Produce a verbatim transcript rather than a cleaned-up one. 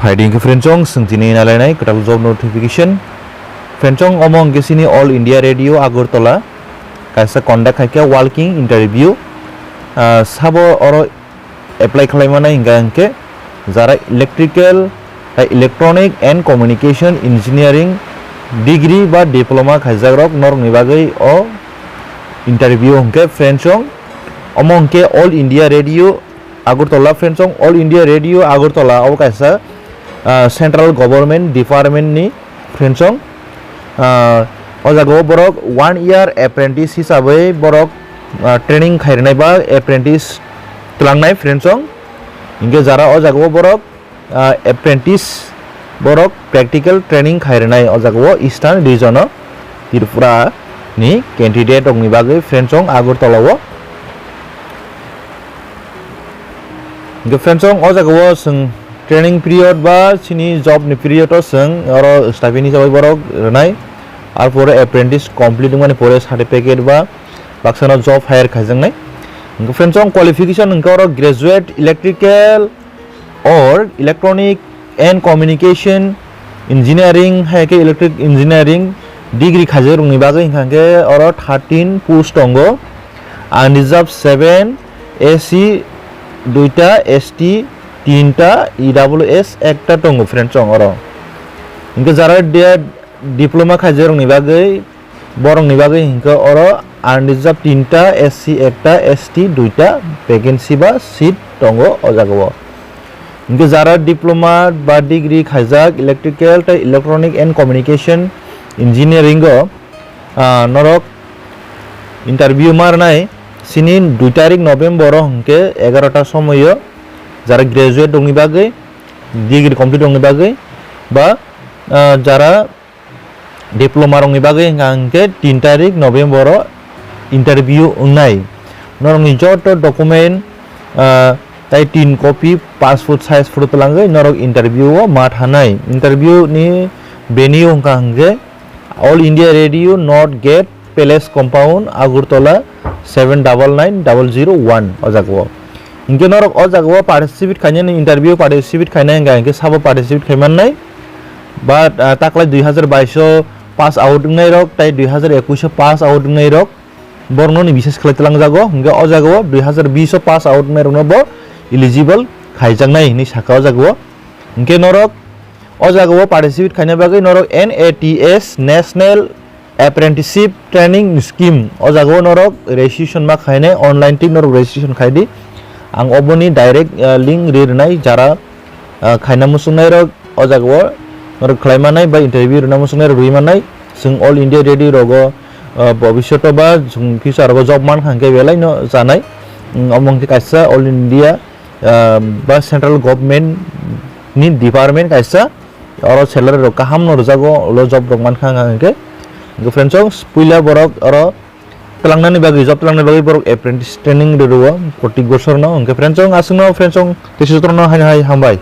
Phaidi hwnkhe friendsong, chwng tini nalainai kwtal job notification. Friendsong, omo hwnkhe chini All India Radio Agartala kaisa conduct khaikha walking interview. Ah, sabo oro apply khlaimanai hwnkha hwnkhe jara electrical tei electronic and communication engineering degree ba diploma khaijakrok norokni bagwi o interview hwnkhe friendsong. Omo hwnkhe All India Radio Agartala, friendsong, All India Radio Agartala abo kaisa, ah, central government department ni, friendsong. Ah, o jaga o borok one year apprentice hisabai borok, ah, training khairwnai ba apprentice twlangnai, friendsong. Hinkhe jara o jaga o borok, ah, apprentice borok practical training khairwnai o jaga o Eastern region o Tripura ni candidate rokni bagwi, friendsong, Agartala o. Hwnkhe friendsong, o jaga o chwng training period ba chini job ni period o chwng oro stipend hisabai borok rwnai. Arpore apprentice complete wngmani pore certificate ba baksano job hire khaijaknai. Hwnkhe friendsong, qualification hwnkhe oro graduate electrical or electronic and communication engineering, hai khe electric engineering degree khaijakrokni bagwi hwnkha hwnkhe oro thirteen post tongo, unreserved seven, S C duita, S T tinta, E W S ekta tongo, friendsong, oro. Hinkhe jara dia diploma khaijakrokni bagwi, borokni bagwi hinkhe oro unreserved tinta, S C ekta, S T duita vacancy ba seat tongo o jaga o. Hinkhe jara diploma ba degree khaijak electrical tei electronic and communication engineering o, ah, norok interview ma rwnai chini dui tarik November o hwnkhe egarota somoi o, jara graduate rokni bagwi, degree complete rokni bagwi ba, ah, jara diploma rokni bagwi hwnkha hwnkhe tin tarik November o interview wngnai. Norokni joto document, ah, tei tin copy passport size photo twlangwi norok interview o ma thanai. Interview ni venue hwnkha hwnkhe All India Radio North Gate, Palace Compound, Agartala seven double nine double zero one o jaga o. Hinkhe norok o jaga o participate khainani, interview participate khainai hwnkha hwnkhe sabo participate khaimannai. But, ah, taklai dui hazar bais o pass out wngnai rok tei dui hazar ekwis o pass out wngnai rok borokno ni bises khlai twlangjago. Hinkhe o jaga o dui hazar bis o pass out wngnai rokno bo eligible khaijaknai hinwi sakha o jaga o. Hinkhe norok o jaga o participate khaina bagwi norok N A T S, National Apprenticeship Training Scheme, o jaga o norok registration ma khainai, online tik norok registration khai di. Ang oboni direct, ah, link ri rwnai, jara, ah, khaina muchungnai rok o jaga o norok khlai manai ba interview rwna muchungnai rok rwi manai. Chwng All India Radio rogo, ah, bobisyoto ba chwng future rogo job man kha hwnkhe belai no chanai. Mm, omo hwnkhe kaisa All India, ah, ba central government ni department kaisa. Oro salary rok kaham no rwjago, ulo job rok mankha wngkha hwnkhe. Hwnkhe friendsong, puila borok oro twlangnani bagwi, job twlangnani bagwi borok apprentice training rw-, rwo, koti gosorno. Hwnkhe friendsong, aswkno friendsong, tei sutrono haino hai hambai.